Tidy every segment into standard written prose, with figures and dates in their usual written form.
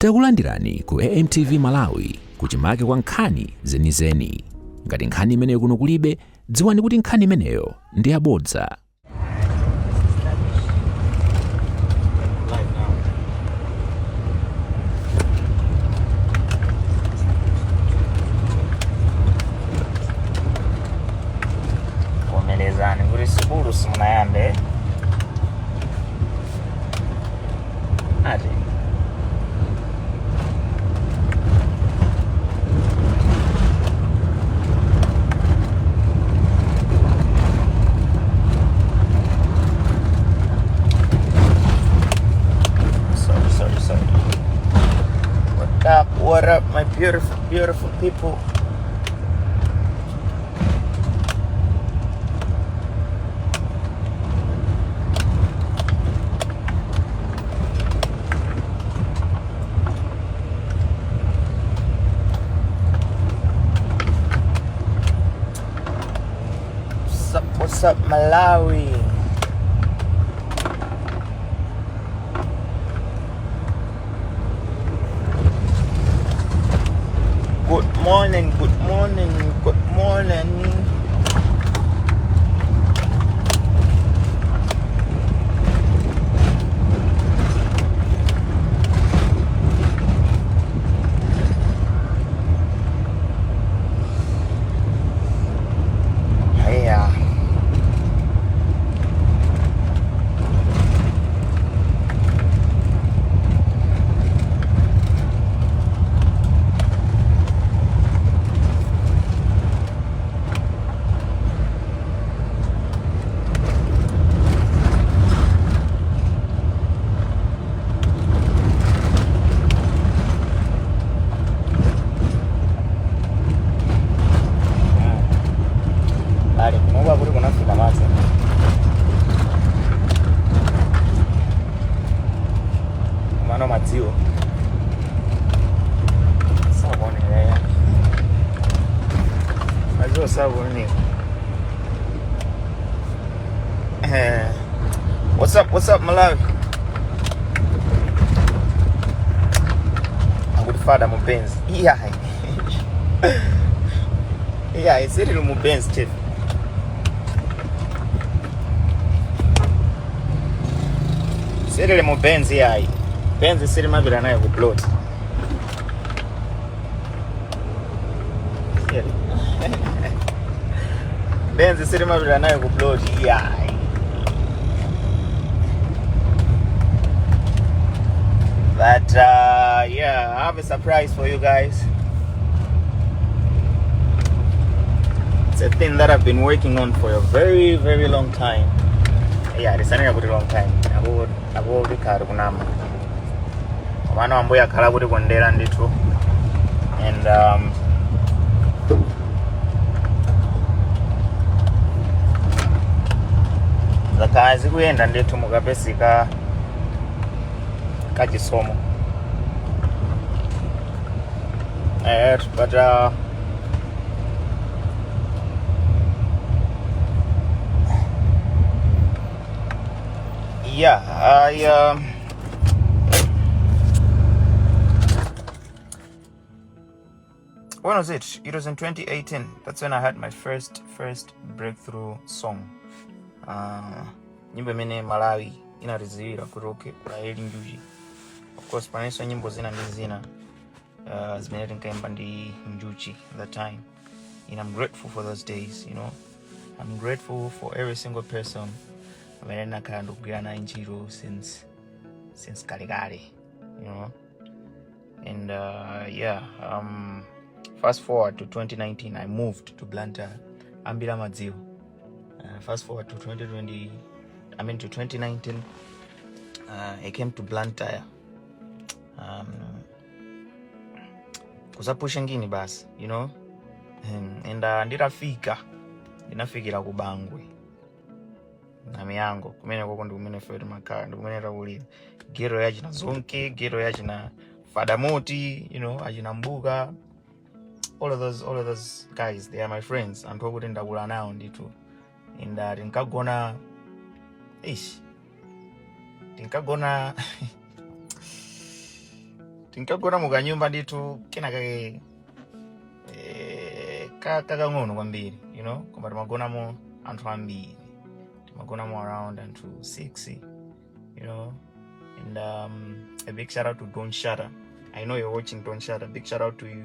Takulandirani ku AMTV Malawi, kuchimake kwa nkhani zenizeni. Ngati nkhani imeneyo kuno kulibe, dziwani kuti nkhani imeneyo ndi yabodza. Live now. Vomerezani kuti sukulu simunayambe ati. Sorry, sorry, sorry. What up, what up, my beautiful, beautiful people? What's up, what's up, Malawi? Good morning, good morning, good morning. Yeah. Bali kunoba kuri kunafika madzi. Mano madziwo sakuoneka, madziwo sakuoneka. What's up, what's up, Malawi? Akuti fada mu Benz. Iyayi, iyayi, sirili mu Benz, chief. Sirili mu Benz, iyayi. Benz silimapita nayo ku plot. Siri. Benz silimapita nayo ku plot, iyayi. But yeah, I have a surprise for you guys. It's a thing that I've been working on for a very, very long time. Yeah, tisanene kuti long time. Apo apo tikhala kunama. Komano Ambuye akhala kuti kondera ndithu. And zakhala zikuyenda ndithu mukapesika kachisomo. But yeah, I when was it? It was in 2018. That's when I had my first breakthrough song. Nyimbo imene Malawi inatidziwira kuti okay, kula Eli Njuchi. Of course, panenso nyimbo zina ndi zina zimene tinkaimba ndi Njuchi at that time. And I'm grateful for those days. I'm grateful for every single person amene ndinakhala ndikugwira naye ntchito since kalekale. And yeah, fast forward to 2019, I moved to Blantyre. Ambiri amadziwa. Fast forward to 2020, I mean to 2019, I came to Blantyre. Kuzapusha ngini basi. And nditafika, ndinafikira ku Bangwe na Miyango kumene koko ndi kumene ife timakhala, ndi kumene takulira. Ghetto yachina Zonke, ghetto yachina Fadamoti, achina Mbuka, all of those guys, they are my friends, anthu okuti ndakula nawo ndithu. And tinkagona, ish, tinkagona. Tinkagona mukanyumba ndithu kena kake kakang'ono kwambiri, koma timagonamo anthu ambiri, timagonamo around anthu 6. And a big shout out to Don Shatter. I know you're watching, Don Shatter. Big shout out to you.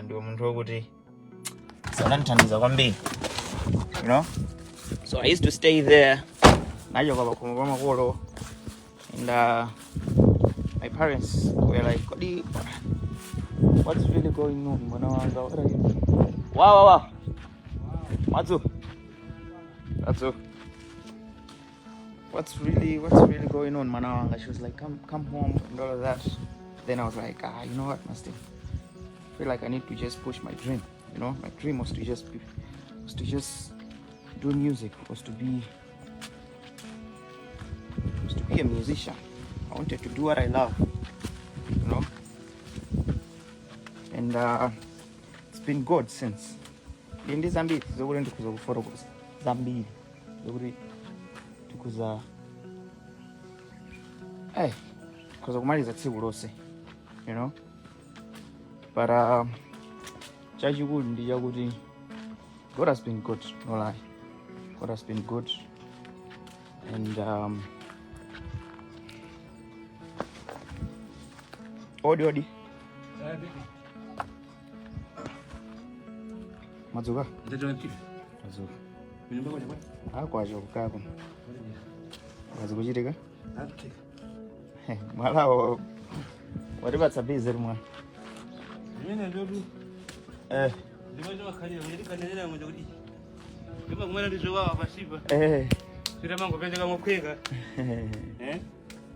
Ndiwe munthu wokuti sanandithandiza kwambiri. So I used to stay there, nachoka pakhomo pa makolo, and my parents were like, "Kodi, what's really going on, mwana wanga? What are you?" Wow. Madzuka. Madzuka. What's really going on, mwana wanga?" She was like, Come home," and all of that. Then I was like, "Ah, you know what, Master? I feel like I need to just push my dream. My dream was to just do music, was to be a musician. I wanted to do what I love. And it's been good since. Ndi zambiri zokuti ndikuza kufotokoza, zambiri zokuti tikuza kuza kumaliza tsiku lonse. But chachikulu ndi chakuti God has been good, no lie. God has been good. And odi odi, madzuka, madzuka. Akwacho kukako wazikuchitika mwalawo watipatsa busy mwa.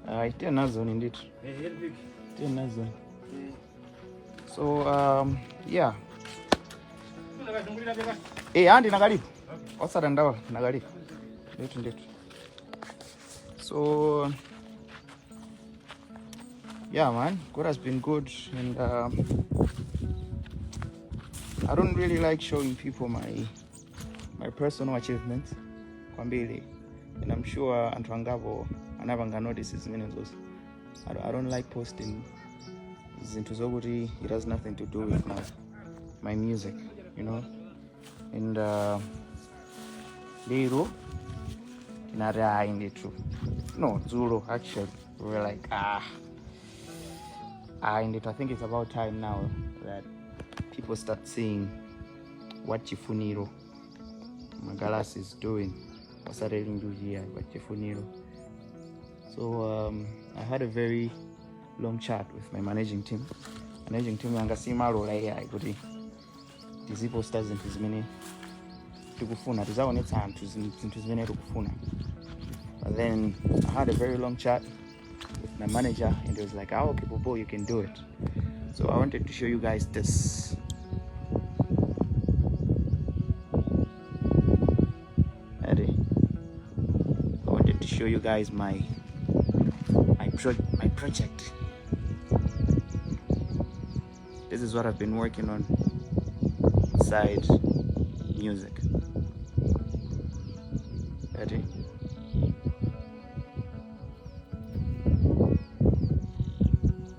Ayi, tiye nazoni ndithu, tiye nazoni. So yeah, andi nakalipo, osadandaula, nakalipo ndithu ndithu. So yeah, man, God has been good. And I don't really like showing people my personal achievements kwambiri, and I'm sure anthu angapo anapanga notice zimene zonse. I don't like posting zinthu zokuti it has nothing to do with my music. And lero tinati ayi ndithu, no, dzulo actually, we were like, "Ah, ayi ndithu, I think it's about time now that people start seeing what Chifuniro Magalas is doing, osati Njuchi, but Chifuniro." So I had a very long chat with my managing team. Managing team yanga simalola iyayi kuti tiziposta zinthu zimene tikufuna, tizaonetsa anthu zinthu zimene tikufuna. But then I had a very long chat with my manager and he was like, "Ah, okay, Bobo, you can do it." So I wanted to show you guys this. Ready? I wanted to show you guys my project. This is what I've been working on aside music. Ready?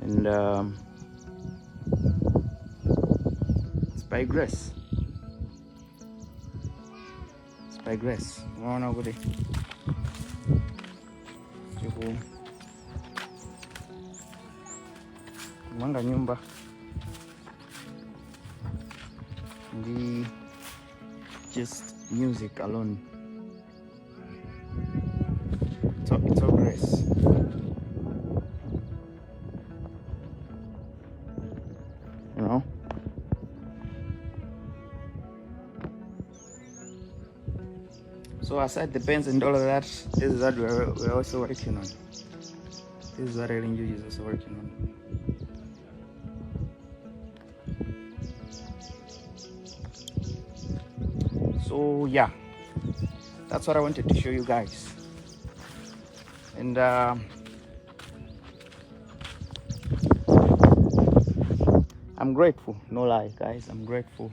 And it's by grace. It's by grace. Unaona kuti tiku kumanga nyumba ndi just music alone. It's all grace. You know? So aside the pens and all of that, this is what we're also working on. This is what Ellen is also working on. So yeah, that's what I wanted to show you guys. And I'm grateful, no lie, guys, I'm grateful.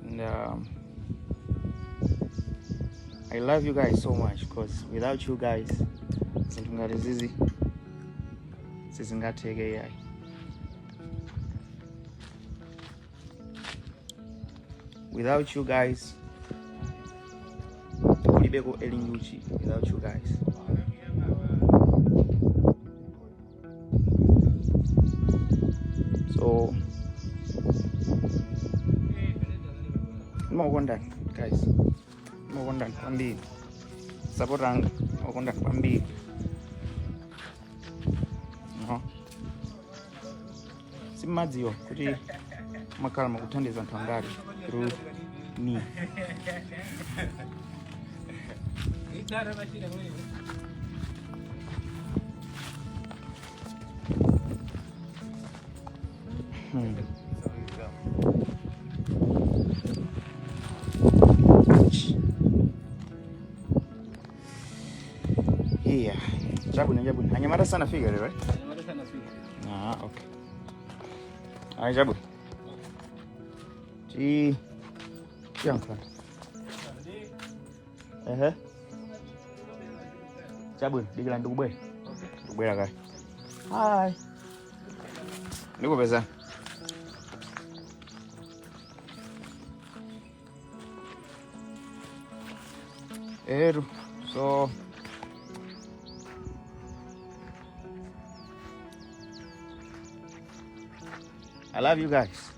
And I love you guys so much, because without you guys, zinthu ngati zizi Sizingatheke yayi. Without you guys, kulibeko Eli Njuchi without you guys. So ndimakukondani guys, ndimakukondani kwambiri, support anga, ndimakukondani kwambiri. No, simmadziwa kuti makhala makuthandiza anthu angati through me. Yeah. Chabwino, chabwino. Anyamata sanafika lero, right? Ah, okay. Ayi, chabwino. Ti tiyankhula. Ehe. Chabwino, dikira ndikubwera. Ndikubwera kale. Hi. Ndikupeza. Eru. So I love you guys.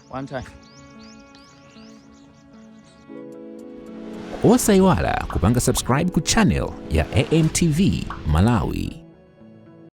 One time. Osayiwala kupanga subscribe ku channel ya AMTV Malawi.